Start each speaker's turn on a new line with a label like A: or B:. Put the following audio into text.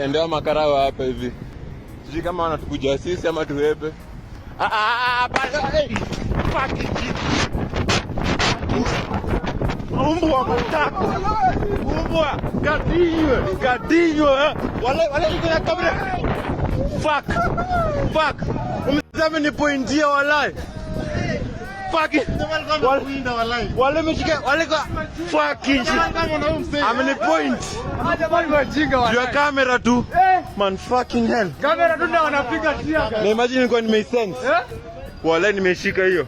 A: Ndio makarao hapa hivi. Sijui kama wanatukuja sisi ama tuhepe. Ah, ah, ah, ah, hey. Fucking shit. Umbwa matako. Umbwa kadinywe, kadinywe. Eh. Wale wale iko ya kamera. Fuck. Fuck. Umesema nipointia walai. Fuck. Wale mshika wale kwa fucking shit. Amenipoint. Juu ya kamera tu. Man, fucking hell.
B: Kamera tu ndio wanapiga tear gas.
A: Na imagine nilikuwa nimeisense. Walai nimeshika hiyo.